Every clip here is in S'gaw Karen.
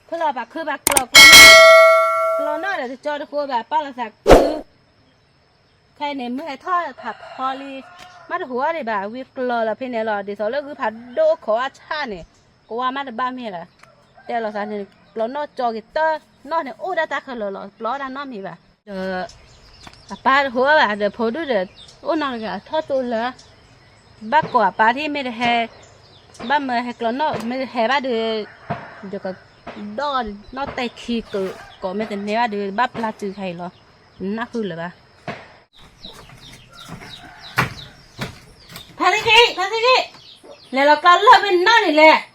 ဖဲလီၤပာ်ခုဘၣ်ကျီၢ်ကျီၢ်နီၣ်, ကျီၢ်နီၣ်ဒီးတကၠီတဃိဘၣ် ပာ်လီၤသးခု, ခဲအံၤန့ၣ် မုၢ်ဟဲထီၣ်ဖးဖီလံ, မ့ၢ်တဟူးအီၤဒံးဘၣ် ဝံၤကျီၢ်လီၤဖဲန့ၣ်လီၤ. ဒ်သိးလၢဂုၢ်ဖးဒိၣ်အိၣ်ခိးအဆၣ်န့ၣ် ကဝါမးတဘၣ်မ့ၢ်လၢၤ, တဲလီၤသးန့ၣ် ကျီၢ်နီၣ်ကၠီက့ၤတၢ်နီၣ်န့ၣ် အိၣ်ဒၣ်တၢ်ခဲလၢာ်လီၤ, ပျီဒၣ်နီတမံၤဘၣ်. ဒီး အပၢ်တဟူးအီၤဘၣ်ဒီး ဖိဒူၣ်ဒီး အိၣ်နီတဂၤထီၣ်တိလၢ ဘၣ်ကိးအပၢ်ထံၣ် မ့ၢ်တဟဲ, ဘၣ်မၢဟဲကျီၢ်နီၣ် မ့ၢ်တဟဲဘၣ်ဒီး ယကဒီၣ်နီၣ်တဲာ်ခံကကိး မ့ၢ်တန့ၢ်ဘၣ်ဒီး ဘၣ်ပျၢ်တုၤခါအံၤလီၤ, နၢ်ဃုာ်လၢၤဘၣ်. ဖါသံၣ်ဂ့ၢ်, ဖါသံၣ်ဂ့ၢ်, လဲၤလီၤကျီၢ်လၢၢ်ဖဲနီၣ်န့ၣ်လဲၣ်.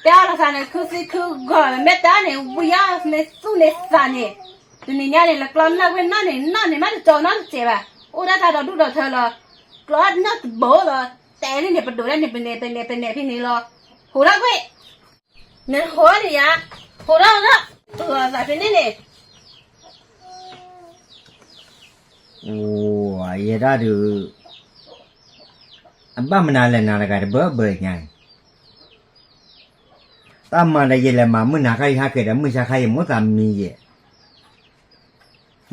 တဲအီၤလီၤသးန့ၣ် ခုသံခုဂီၤ မ့ၢ်တၢ်န့ၣ် ဝံၤအီၤမ့ၢ်သူၣ်န့ၢ်သးန့ၣ်, တနံၤညါန့ၣ် လဲၤကျီၢ်လၢၢ်ဖဲနီၣ်န့ၣ် နီၣ်န့ၣ် မ့ၢ်တကၠီနီတစဲးဘၣ်, အိၣ်ဒၣ်တၢ်ဒီဒူၣ်ဒီထၢလီၤ. ကျီၢ်နီၣ်တဘိလီၤ, တဲလံန့ၣ် ပဒိးဒၣ်န့ၣ် ပနဲၣ်ပနဲၣ်ပနဲၣ်ဖဲန့ၣ်လီၤ. ဟူးထီၣ်ကွံာ်, နဟူးန့ၣ်ယါ, ဟူးထီၣ်ထီၣ်, ပဂီၤသးဖဲန့ၣ်န့ၣ် အိၣ်ယဲဒၣ်ဒုး, အဘၣ်မနုၤလဲၣ်နၤတဂၤတဘၢဘၢညါအံၤ, တၢ်မၤဒီးယလဲၤမၤမုၢ်နၤခါအံၤဟဲက့ၤဒီး မုၢ်ဆါခါအံၤမိၣ်သးမံယဲၢ်,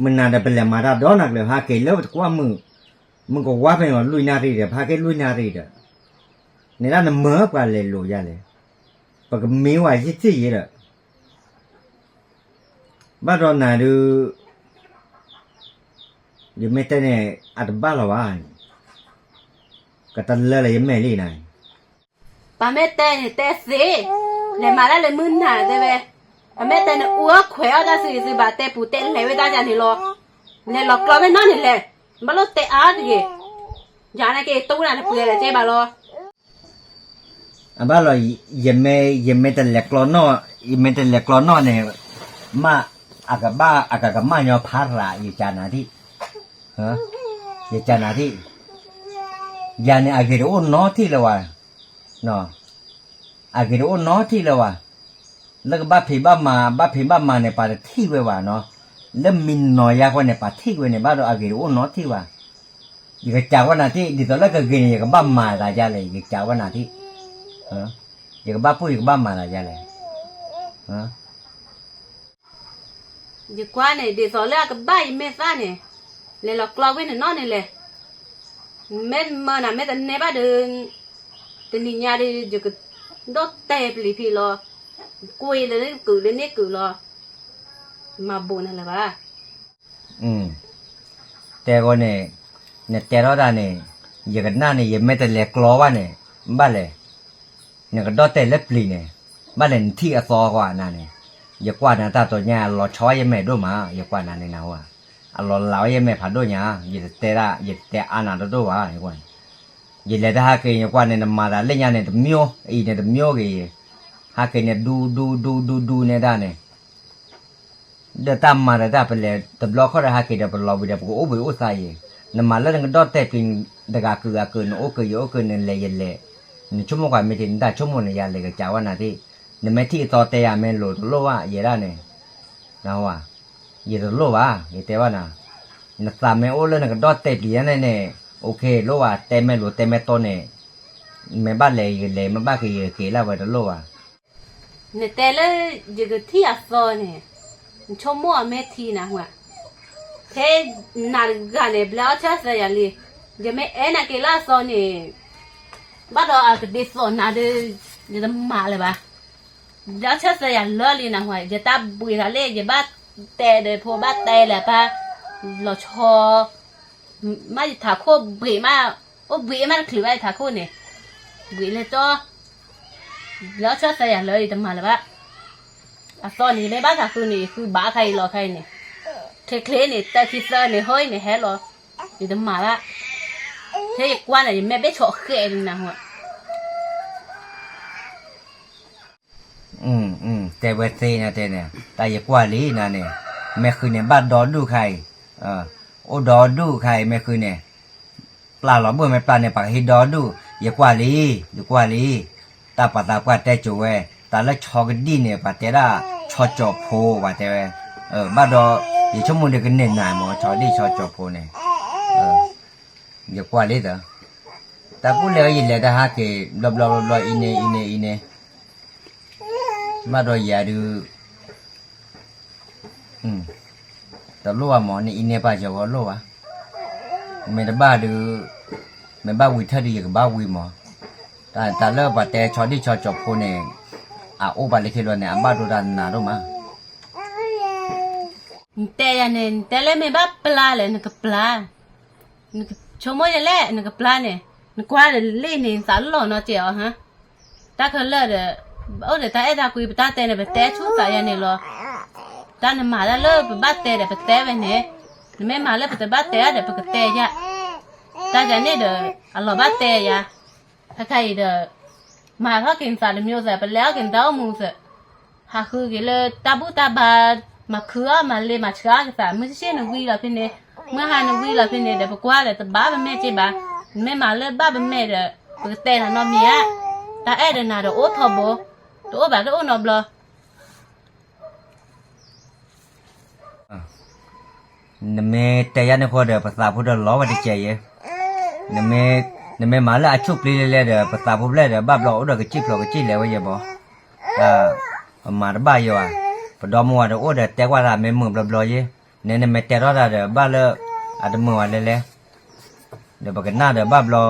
မုၢ်နၤဒီးပလဲၤမၤတၢ်ဒီနၤကျၢၤ ဟဲက့ၤလၢပတကွၢ်မုၢ်, မုၢ်ကဝါဖဲန့ၣ်လွံၢ်နၣ်ရံၣ်ဒီး ဟဲက့ၤလွံၢ်နၣ်ရံၣ်ဒီး, န့ၣ်ဒၣ်နမၢပှၤလဲၤလိာ်ယါလဲၣ်, ပကမ့ၢ်ဝဲယ့ၢ်ထံၣ်ယဲဒီး ဘၣ်ဒီးနၤဒုး, ယမ့ၢ်တဲန့ၣ် အတဘၣ်လီၤဘၣ်, ကတလၢလၢယမဲာ်လံနၤ, ပမ့ၢ်တဲန့ၣ်တဲသ့, လဲၤမၤတၢ်လၢမုၢ်နၤတဲဝဲ, ပမ့ၢ်တဲန့ၣ်အူအီၣ်ခွဲးအီၣ်တၢ်သ့သ့ဘၣ် တဲပူၤတဲလဲၤဝဲတၢ်ယၤန့ၣ်လီၤ, လဲၤလီၤကျီၢ်ဝဲနီၣ်န့ၣ်လဲၣ်, ဘၣ်လိၣ်တဲအါတဂ့ၤ, ယၤန့ၣ်က့ၤတူၢ်နၤတပှဲၤလၢၤကဲဘၣ်လီၤ. အဘၣ်လီၤ, ယမ့ၢ်, ယမ့ၢ်တလဲၤကျီၢ်နီၣ်, ယမ့ၢ်တလဲၤကျီၢ်နီၣ်န့ၣ်, မ့ၢ်အကဘၣ် အကကမၣ်ညီဖးရၤ ယကနၤထံၣ်, ယကနၤထံၣ်, ယၤန့ၣ်အဂ့ၤတအိၣ်နီတထံၣ်လၢၤဝဲ, အဂ့ၤတအိၣ်နီတထံၣ်လၢၤဝဲ, လၢကဘၣ်ဖံးဘၣ်မၤ ဘၣ်ဖံးဘၣ်မၤန့ၣ် ပှၤတထံၣ်ဝဲဘၣ်နီၤ, လၢမံနီၤယါဃီန့ၣ် ပှၤထံၣ်ဝဲန့ၣ် ဘၣ်ဒီးအဂ့ၤတအိၣ်နီတထံၣ်ဘၣ်. ယကစံးဝဲနၤထံၣ် ဒ်သိးလၢကဂ့ၤန့ၣ် ယကဘၣ်မၤသးယါလဲၣ်, ယကစံးဝဲနၤထံၣ်, ယကဘၣ်ပှၢ် ယကဘၣ်မၤသးယါလဲၣ်. ယကွၢ်န့ၣ် ဒ်သိးလၢအကဘၣ်ယမဲာ်သၣ်န့ၣ်, လဲၤလီၤကျီၢ်ဝဲန့ၣ်နီၣ်န့ၣ်လဲၣ်, မ့ၢ်မၢနၤမ့ၢ်တနဲၣ်ဘၣ်ဒီး, တနံၤညါဒီး ယကဒိၣ်တဲာ်ပျံၤဖံးလီၤ, ကွံာ်လၢန့ၣ်ကုာ်လၢန့ၣ်ကုာ်လီၤ, မၤဘိးနၤလၢၤဘၣ်. တဲဃီန့ၣ်, နတဲထီၣ်တၢ်န့ၣ်, ယကနၣ်န့ၣ် ယမ့ၢ်တလဲၤကျီၢ်ဘၣ်န့ၣ်, ဘၣ်လဲၣ်, နကဒိၣ်တဲာ်လၢပျံၤန့ၣ်, ဘၣ်လဲၣ်နထံၣ်အသီဃီနၤန့ၣ်, ယကွၢ်နၤတၢ်တိၤညါ အလီၤဆီယမဲာ်ဒိၣ်မး ယကွၢ်နၤန့ၣ်နၢ်ဟူဧါ, အလီၤလးဝဲယမဲာ်ဖးဒိၣ်ညါ, ယတတဲဒၣ် ယတတဲအါနၤတဒိၣ်ဘၣ်, ယလဲၤတဟဲက့ၤယကွၢ်န့ၣ် နမၤသးလၢညါန့ၣ် တမံၤအံၤန့ၣ် တမံၤဂ့ၤ, ဟဲက့ၤန့ၣ် ဒူဒူဒူဒူဒူန့ၢ်ဒၣ်န့ၣ် ဒီးတၢ်မၤဒီးတၢ်ပလဲၤတဘျီခီဒီး ဟဲက့ၤဒီးပလီၤဝံၤဒီး ပကအိၣ်ဘှံးအိၣ်သါယံၤ, နမၤလၢနကဒိၣ်တဲာ်ပျံၤ တဂၤကုာ်အကုာ် နအိၣ်ကုာ်ယအိၣ်ကုာ် နလဲၤယလဲၤ, နဆိကမိၣ်ကွၢ်မ့ၢ်ထံ နတၢ်ဆိကမိၣ်န့ၣ် ယၤလဲၤကစံးဝဲနၤထံၣ်, နမ့ၢ်ထံၣ်အသီတဲယၤမ့ၢ်လိၤတလိၣ်ဘၣ် ယဲဒၣ်န့ၣ်, နဟါ, ယတလိၣ်ဘၣ် ယတဲဘၣ်နၤ, နသးမ့ၢ်အိၣ်လၢနကဒိၣ်တဲာ်ပျံၤယါန့ၣ်န့ၣ်, အိၣ်ခ့လိၣ်ဘၣ် တဲမ့ၢ်လိၤတဲမ့ၢ်တီန့ၣ်, မ့ၢ်ဘၣ်လဲၤယကလဲၤ မ့ၢ်ဘၣ်က့ၤယက့ၤလၢဝဲတလိၣ်ဘၣ်. နတဲလၢ ယကထံၣ်အသီန့ၣ်, နဆိကမိၣ်အမ့ၢ်ထံနၢ်ဟူဧါ, ဖဲနၤတဂၤန့ၣ် ဘျါအီၣ်ဆၢသၢယၤလံ, ယမ့ၢ်အဲၣ်နၤက့ၤလၢအသီန့ၣ်, ဘၣ်ဒီးအကဒ်သိးနၤဒီး, ယတမၤလၢၤဘၣ်, ဘျါအီၣ်ဆၢသၢယၤလၢာ်လံနၢ်ဟူဧါ, ယတၢ်ဘှံးသးလၢ ယဘၣ်တဲဒီးဖိဘၣ်တဲလၢၤပၢ်, လီၤဆီ မ့ၢ်ယထးခိၣ်ဘှံးမး, အိၣ်ဘှံးမးတချုးဘၣ်ယထးခိၣ်န့ၣ်, ဘှံးလၢတီ, ဘျါအီၣ်ဆၢသၢယၤလၢာ် ယတမၤလၢၤဘၣ်, အသီန့ၣ် ယမ့ၢ်ဘၣ်သးဃုန့ၣ် ယဃုဘၣ်ခါအံၤလီၤခါအံၤန့ၣ်, ချ့ချ့န့ၣ် တၢ်ခံသၢန့ၣ်ဟီန့ၣ်ဟဲလီၤ, ယတမၤဘၣ်, ဖဲယကွၢ်န့ၣ် ယမဲာ်ဘ့ၣ်ဆီးဃဲးလံနၢ်ဟူဧါ. တဲဝဲသ့နတဲန့ၣ် တၢ်ယကွၢ်လံနၤန့ၣ်, မ့ၢ်ဃုန့ၣ် ဘၣ်ဒီဒူၣ်ခါအံၤ, အိၣ်ဒီဒူၣ်ခါအံၤ မ့ၢ်ဃုန့ၣ်, ပျၢ်လီၤဘၣ်မ့ၢ်ပျၢ်န့ၣ် ပှၤကဟံးဒီဒူၣ်, ယကွၢ်လံ, ယကွၢ်လံ, တၢ်ပှၤသးပှၢ်တဲကိၤဝဲ, တၢ်လၢဆီကဒံၣ်န့ၣ် ပှၤတဲဒၣ် ဆီကၠီၤဖိ ပှၤတဲဝဲ, ဘၣ်ဒီး ယဆိကမိၣ်ဒီးကန့ၢ်နၤမ့ၢ် ဆီကဒံၣ်ဆီကၠီၤဖိန့ၣ်, ယကွၢ်လံသၢ, တၢ်ကူၣ်လဲၤဝဲယလဲၤတၢ်ဟးက့ၤ ဘျီဘျီဘျီဘျီ အံၤန့ၣ် အံၤန့ၣ် အံၤန့ၣ်, ဘၣ်ဒီးယၤဒုး တလိၣ်ဘၣ်မး နအံၤန့ၣ်ပာ်စၢၤဝဲလိၣ်ဘၣ်, မ့ၢ်တဘၣ်ဒီး မ့ၢ်ဘၣ်ဝံၤထၢၣ်ဒီးယကဘၣ်ဝံၤမး, တၢ်လၢပှၤတဲဆီဒံၣ်ဆီကၠီၤဖိန့ၣ် အအိၣ်ဘၣ်လၢခံလီၤန့ၣ် အဘၣ်ဒိတၢ်နးဒိၣ်မး. နတဲယၤန့ၣ် နတဲလၢမ့ၢ်ဘၣ်ပျၢ်လဲၣ် နကပျၢ်, နဆိကမိၣ်ယၤလဲၣ် နကပျၢ်န့ၣ်, နကွၢ်ဒီးလ့ၣ်န့ၣ် နသးလီၤနီတစဲးအီၤဟါ, တၢ်ခဲလၢာ်ဒီး အိၣ်ဒီးတၢ်အဲၣ်တၢ်ကွံ ပတၢ်တဲန့ၣ် ပတဲဆူၣ်သးယၤန့ၣ်လီၤ. တၢ်နမၤတၢ်လၢပဘၣ်တဲဒီးပတဲဝဲန့ၣ်, နမ့ၢ်မၤလၢပတဘၣ်တဲဒီးပကတဲယၤ, တၢ်ယၤန့ၣ်ဒီး အလီၤဘၣ်တဲယၤ, ခဲခါအံၤဒီး မၤထီၣ်က့ၤနသးတမံၤသး ပလဲၤထီၣ်က့ၤနတၢ်အိၣ်မူသး ဟးဃုက့ၤလၢတၢ်ဘူၣ်တၢ်ဘါ, မၤခုအီၣ်မၤလ့မၤဆှးက့ၤသး မုၢ်ဆ့ၣ်နဝံလီၤဖဲန့ၣ်, မုၢ်ဟါနဝံလီၤဖဲန့ၣ်ဒီး ပကွၢ်ဒီးတဘၣ်ပမဲာ်က့ဘၣ်, နမ့ၢ်မၤလၢဘၣ်ပမဲာ်ဒီး ပကတဲနၤနီတမံၤဧါ, တၢ်အဲၣ်ဒီးနၤဒီးအိၣ်ထီဘိ, တအိၣ်ဘၣ်တအိၣ်နီတဘျီ နမ့ၢ်တဲယၤန့ၣ်ဃိဒီး ပသးဖိဒီးလီၤဝဲတစဲးယဲ, နမ့ၢ်မၤလၢအဆူၣ်ပျံၤလဲၤလဲၤဒီး ပသးဖိဖျဲၣ်ဒီး ဘၣ်ဘျီအိၣ်ဒီးကစံၣ်ဖျိးကစံၣ်လဲၤဝဲယဲဘီ, ပမၤတဘၣ်ယဲဘၣ်, ပဒီမါဝၤဒီးအိၣ်ဒီးတဲကွၢ်သးမ့ၢ်မုာ်ဘျီဘျီယဲ, နဲနမ့ၢ်တဲထီၣ်တၢ်ဒီးဘၣ်လၢ အတမုာ်ဝဲလဲၤလဲၤ ဒီးပကနၣ်ဒီးဘၣ်ဘျီ,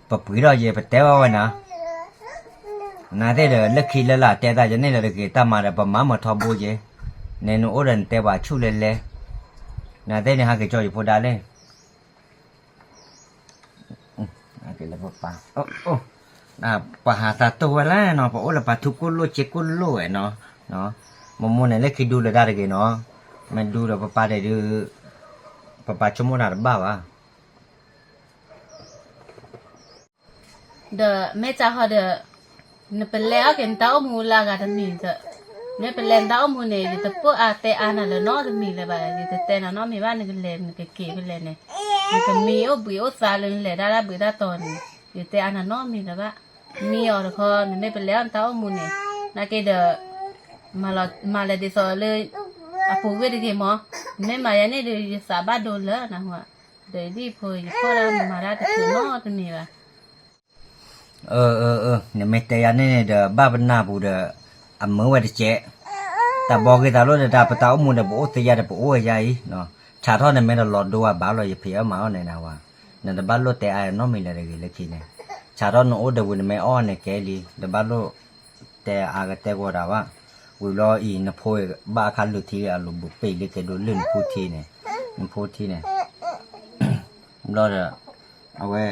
ပပှ့ၤထီၣ်ယဲ ပတဲဝဲဝဲနၤ, နသ့ၣ်ဒီးလၢခံလၢလာ်တဲသးယဲန့ၣ်ဒီးတဂ့ၤ တၢ်မၤဒီးပမၤမုာ်ထီဘိယဲ, နဲနအိၣ်ဒီးနတဲပှၤဆူၣ်လဲၤလဲၤ, နသ့ၣ်န့ၣ်ဟးက့ၤကၠီယဖိဒါလဲၣ် ပှၤ ပှၤဟးသးတိၢ်ဝဲလဲၣ်နီၤ ပအိၣ်လၢပှၤထူကိၣ်လိၣ်စ့ကိၣ်လိၣ်ဝဲနီၤ, မိၢ်မိၢ်န့ၣ်လၢခံဒူလၢၤတၢ်တဂ့ၤနီၤ, မ့ၢ်ဒူဒီးပပၢ်တဲဒုး, ပပၢ်ဆိကမိၣ်တၢ်တဘၣ်ဘၣ် ဒီးမ့ၢ်စးဃီဒီး, နပလဲၤအီၣ်က့ၤနတၢ်အိၣ်မူလၢအဂၤတမံၤဒီး, မ့ၢ်ပလဲၤနတၢ်အိၣ်မူန့ၣ် ယတပိာ်အါတဲအါနၤလၢၤနီတမံၤလၢၤဘၣ်, ယတတဲနၤနီတမံၤဘၣ် နကလဲၤနကက့ၤဖဲလဲၣ်န့ၣ်, နကမံအိၣ်ဘှံးအိၣ်သါလၢနလဲၤတၢ်တၢ်ဘှံးတၢ်တီၤန့ၣ်, ယတဲအါနၤနီတမံၤလၢၤဘၣ်, မံအီၤတခီ နမ့ၢ်ပလဲၤအီၣ်နတၢ်အိၣ်မူန့ၣ်, နာ်က့ဒီး မၤလၢဒ်သိးလၢ အပူၤဝ့ၢ်တဂ့ၤမး, နမ့ၢ်မၤယၤန့ၣ်ဒီး ယသးဘၣ်ဒိလၢနဟူဧါ, ဒီးယဒ်ဖိယဖီၣ်ဒၣ်မၤတၢ်တချုးနီတမံၤဘၣ်. နမ့ၢ်တဲယၤန့ၣ်န့ၣ်ဒီး ဘၣ်ပနၢ်ပူၤဒီး အမုာ်ဝဲတကဲး, တၢ်ဘီဂ့ၤသးလိၣ်ဒီးတၢ် ပတၢ်အိၣ်မူဒီး ပအိၣ်သ့ယၤဒီး ပအိၣ်ဝဲယၤအံၤ, ဆးထီၣ်နမ့ၢ်တလီၤဒိဝဲဘၣ်လီၤ ယဖံးအၢမၤအီၣ်န့ၣ်နဝၤ, နတဘၣ်လိၣ်တဲအါနီတမံၤလၢၤတဂ့ၤလၢခံန့ၣ်, ဆးထီၣ်နအိၣ်ဒီးဝံၤနမ့ၢ်အီၣ်န့ၣ်ကဲလံ, တဘၣ်လိၣ် တဲအါကတဲကီးတၢ်ဘၣ်, ဝံၤဘျီအံၤ နဖိဘၣ်အခါလုၢ်ထံအလိၤဘူးပ့ၢ်လံကဲဒိးလုၢ်နဖိထံန့ၣ်, နဖိထံန့ၣ်, ဘျီဒီး, အဝဲ,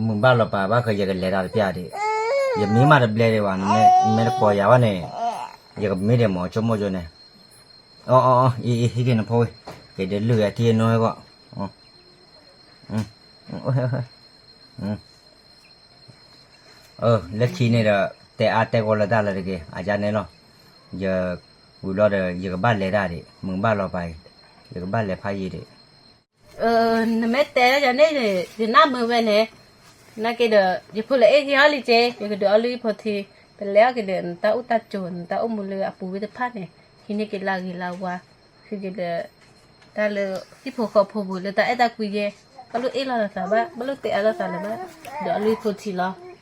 မုၢ်ဘၣ်လီၤပာ်ဘၣ်ဃီ ယကလဲၤတၢ်တပျၢ်ဒံး, ယမံမးတဘျဲဒံးဘၣ်, နမ့ၢ်တကိးယၤဘၣ်န့ၣ်, ယကမံဒံးမးဆိကမိၣ်ကၠိန့ၣ်, အီအီအီ, အံၤအံၤ ဟံးက့ၤနဖိဝံၤ, က့ၤဒုးလုၢ်ဝဲထံအနိဟဲဂီၢ် လၢခံန့ၣ်ဒီး တဲအါတဲကီးလၢတၢ်လၢတဂ့ၤ အယါနဲလီၤ, ယ, ဝံၤဘျီဒီး ယကဘၣ်လဲၤတၢ်ဒံး မုၢ်ဘၣ်လီၤပာ်အံၤ, ယကဘၣ်လဲၤဖးယံာ်ဒံး, နမ့ၢ်တဲယၤန့ၣ် ယနၢ်မုာ်ဝဲန့ၣ်, နာ်က့ဒီး ယဖိလၢအ့ၣ်ဂ့ၤအီၤလံက့, ယကဒုးအီလုၢ်ယဖိထံ, ပလဲၤအီၣ်က့ၤဒီး နတၢ်အိၣ်တၢ်ကၠိ နတၢ်အိၣ်မူလၢအပူၤဝံၤတဖၣ်န့ၣ်, ဟံးန့ၢ်က့ၤလၢဂ့ၤလၢဝါ, ဃုက့ၤဒီး တၢ်လၢ ဟံၣ်ဖိဃီဖိပူၤလၢတၢ်အဲၣ်တၢ်ကွံယဲ, ဘၣ်လိၣ်အ့ၣ်လိာ်သးဘၣ်, ဘၣ်လိၣ်တဲအါလိာ်သးလၢၤဘၣ်, ဒီးအီလုၢ်ယဖိထံလီၤ.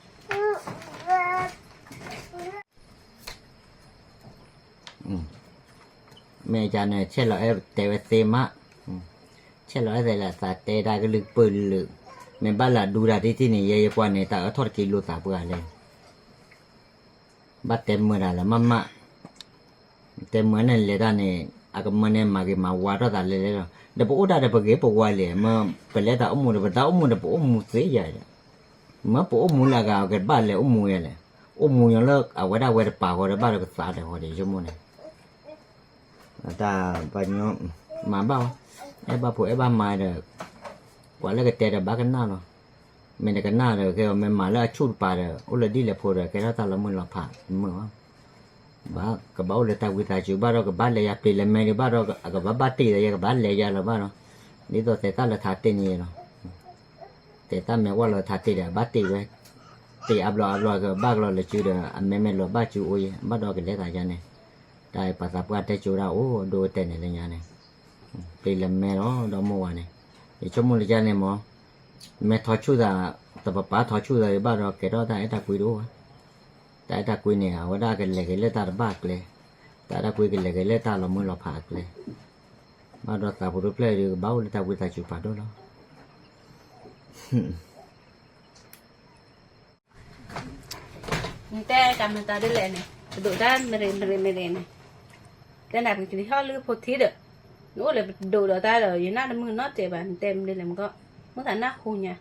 မ့ၢ်ကန့ၣ် ဆဲးလီၤအဲၣ်တဲဝဲသ့မး, ဆဲးလီၤအဲၣ်တဲလၢအသးတဲဒၣ်ကလုၢ်ကပၢၢ်လၢာ်, မ့ၢ်ဘၣ်လၢအဒူတၢ်တထံၣ်န့ၣ် ယဲယကွၢ်န့ၣ် တၢ်အၢထီၣ်တက့ၢ်လိာ်သးပှၢ်လဲၣ်, ဘၣ်တဲမုာ်တၢ်လၢမးမး, တဲမုာ်န့ၣ်လဲၤတၢ်န့ၣ် အကမၢန့ၣ်မၤဂ့ၤမၤဝါထီၣ်သးလဲၤလဲၤလီၤ, ဒီးပအိၣ်ဒၣ်ဒီးပဂ့ၤပဝါလဲၣ်, မ့ၢ်ပလဲၤတၢ်အိၣ်မူဒီး ပတၢ်အိၣ်မူဒီးပအိၣ်မူသ့ယၤဒီး, မ့ၢ်ပအိၣ်မူလၢအဂၤကဘၣ်လဲၤအိၣ်မူယၤလဲၣ်, အိၣ်မူညီလၢအဝဲဒၣ်ဝဲတပာ်ဃီဒီးဘၣ်ဒီးကသးဒီးဃီဒီး ယဆိကမိၣ်န့ၣ် တၢ်ပှၤညီမၤဘၣ်အီၤ, အဲၣ်ဘၣ်ဖိအဲၣ်ဘၣ်မါဒီး, ပှၤလၢကတဲဒီးဘၣ်ကနၣ်လီၤ, မ့ၢ်တကနၣ်ဒီး ကဲမ့ၢ်မၤလၢအဆူၣ်တပၤဒီး အိၣ်လၢဒ်လဲၣ်ဖိဒီး ကဲထီၣ်တၢ်လီၤမုၢ်လီၤဖးမုာ်အီၤ, ဘၣ်ကဘၣ်အိၣ်လၢတၢ်ဝံသးစူၤဘၣ်ဒီး ကဘၣ်လဲၤယၤပျံၤလဲၤမဲဒံးဘၣ်ဒီး အကဘၣ်ဘၣ်တ့ၢ်ဒီး ယကဘၣ်လဲၤယၤလၢၤဘၣ်ဒီး, ဒ်သိးသဲးသၣ်လၢထးတ့ၢ်န့ၣ်လီၤ တဲတၢ်မဲာ်ဝဲလီၤထးတ့ၢ်ဒီး အဘၣ်တ့ၢ်ဝဲ, တ့ၢ်အါဘျီအါဘျီကဘၣ်ကလီၤလၢစုဒီး အမဲာ်မဲာ်လီၤဘၣ်စုအိၣ်ယဲ ဘၣ်ဒီးကလဲၤသးယါန့ၣ်, တၢ်ပှၤသးပှၢ်တဲကၠိဒၣ်အိၣ်ဒိတဲာ်န့ၣ်လၢညါန့ၣ်, ပျံၤလဲၤမဲလီၤ ဒီမိၢ်ဝၤန့ၣ်, ယဆိကမိၣ်လၢယါန့ၣ်မး, မ့ၢ်ထီဆူၣ်သး, တပပာ်ထီဆူၣ်သးဘၣ်ဒီး ကဲထီၣ်တၢ်အဲၣ်တၢ်ကွံတအိၣ်ဘၣ်, တၢ်အဲၣ်တၢ်ကွံန့ၣ် အဝဲဒၣ်ကလဲၤက့ၤလၢတၢ်တဘၣ်ကျဲ, တၢ်တၢ်ကွံကလဲၤက့ၤလၢတၢ်လီၤမုၢ်လီၤဖးအကျဲ, ဘၣ်ဒီးသးဖိတဖျၢၣ်ဒီးကဘၣ်အိၣ်လၢတၢ်ဝံသးစူၤဖးဒိၣ်လီၤ. နတဲတၢ်မၤတၢ်ဒ်လဲၣ်န့ၣ် ပဒိၣ်တၢ်မရံမရံမရံန့ၣ်, တဲနၤပကလံၤဟီၣ်လၢဖိထံဒီး, နအိၣ်လၢပဒိၣ်ဒီးတၢ်ဒီး ယနၢ်တမုာ်နီတစဲးဘၣ် နတဲမနုၤလဲၣ်မကီၢ်, မုၢ်သးနၢ်ဟူညါ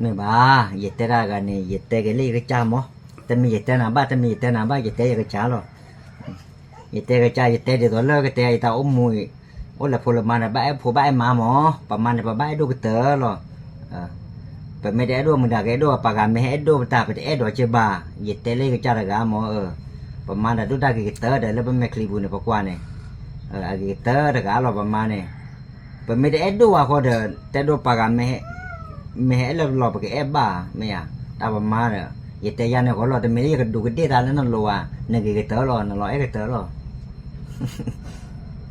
မ့ၢ်ဘၣ်, ယတဲတၢ်တဂၤန့ၣ် ယတဲက့ၤလၢယကစၢ်မး, တမ့ၢ်ယတဲနၤဘၣ် တမ့ၢ်ယတဲနၤဘၣ် ယတဲယကစၢ်လီၤ. ယတဲကစၢ် ယတဲဒ်သိးလၢကတဲယတၢ်အိၣ်မူအံၤ, အိၣ်လၢဖိလၢမါဒီး ဘၣ်အဲၣ်ဖိဘၣ်အဲၣ်မါမး, ပမါန့ၣ်ပဘၣ်အဲၣ်ဒိၣ်ကတၢၢ်လီၤ. ပမ့ၢ်တအဲၣ်ဒိၣ်မတၤကအဲၣ်ဒိၣ်, ပှၤဂၤမ့ၢ်ဟဲအဲၣ်ဒိၣ်ပတၢ် ပတအဲၣ်ဒိးက့ၤဘၣ်, ယတဲလၢယကစၢ်တဂၤမး, ပမါဒီးဒိၣ်တၢ်ဂ့ၤကတၢၢ်ဒီး လၢပမဲာ်ချံပူၤန့ၣ် ပကွၢ်န့ၣ် အဂ့ၤကတၢၢ်တဂၤလီၤ ပမါန့ၣ်, ပမ့ၢ်တအဲၣ်ဒိၣ်ဘၣ်ဃီဒီး တဲဒိၣ်ပှၤဂၤ မ့ၢ်ဟဲအဲၣ်လၢပလီၢ် ပကအဲၣ်ဘၣ်, မ့ၢ်ဧါ, တၢ်ပမါဒီး ယတဲယၤန့ၣ်ဃီလီၤ, တမ့ၢ်လၢယကဒူးကဒ့ၣ်တၢ်လၢနလိၤဧါ, နဂ့ၤကတၢၢ်လီၤ, နလီၤအဲၣ်ကတၢၢ်လီၤ,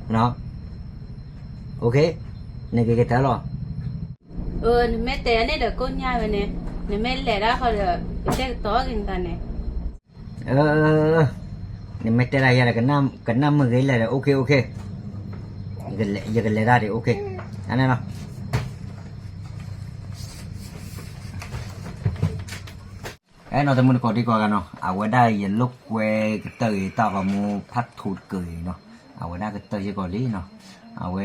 နဂ့ၤကတၢၢ်လီၤ. နမ့ၢ်တဲန့ၣ်ဒီးကိၣ်ညါဝဲန့ၣ်, နမ့ၢ်လဲၤဒၣ်ဃီဒီး ပတဲကတီၤက့ၤနသးန့ၣ် နမ့ၢ်တဲဒၣ်ယၤဒီး ကနၣ်မုာ်ဂ့ၤလဲၣ်ဒီး OK OK, ယကလဲၤဒၣ်ဒံး OK, န့ၣ်လီၤ. အဲၣ်နီၤတမုၢ်တကိးဒံးကိးဂၤနီၤ, အဝဲဒၣ်ယလိာ်ကွဲကတၢၢ်အံၤ တၢ်ဂီၤမူဖးထူတကၢၢ်အံၤနီၤ, အဝဲဒၣ်ကတၢၢ်စ့ၢ်ကီးလံနီၤ, အဝဲ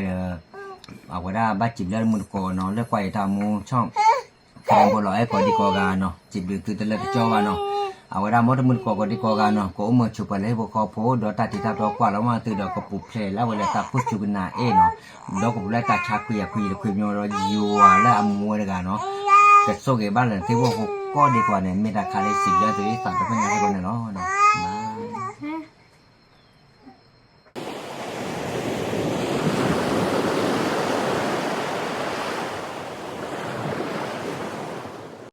အဝဲဒၣ်ဘၣ်စံးဘျုးတမုၢ်တကိးနီၤ, လၢကွၢ်ယတၢ်မူ ဆီၣ် ကရၢမိၢ်လီၤအဲၣ်ကိးဒံးကိးဂၤနီၤ, စံးဘျုးသုတလၢတကၠီဘၣ်နီၤ, အဝဲဒၣ်မ်တမုၢ်တကိးကိးဒံးကိးဂၤနီၤ, ကအိၣ်မုာ်ဆိးပၢၤလၢဟံၣ်ဖိဃီဖိ ဒီးတၢ်တံာ်တၢ်တီကွၢ်လီၤမးသုဒီးကပူၤဖျဲးလၢအဝဲလၢတၢ်ခိၣ်ဆူကနၤအ့ၣ်နီၤ, ဒီးကပူၤဖျဲးတၢ်ဆါခွံယၤခွံယံၤတခွံမျိၤဒီးယွၤလၢအမူဝဲတဂၤနီၤ, ကဆိၣ်ဂ့ၤဘၣ်လၢသုဟံၣ်ဖိဃီဖိကိးဒံးကိးဂၤန့ၣ်, မ့ၢ်တၢ်ခါလၢစံးဘျုးသုသးတဖၣ်ညါစ့ၢ်ကီးန့ၣ်လီၤ.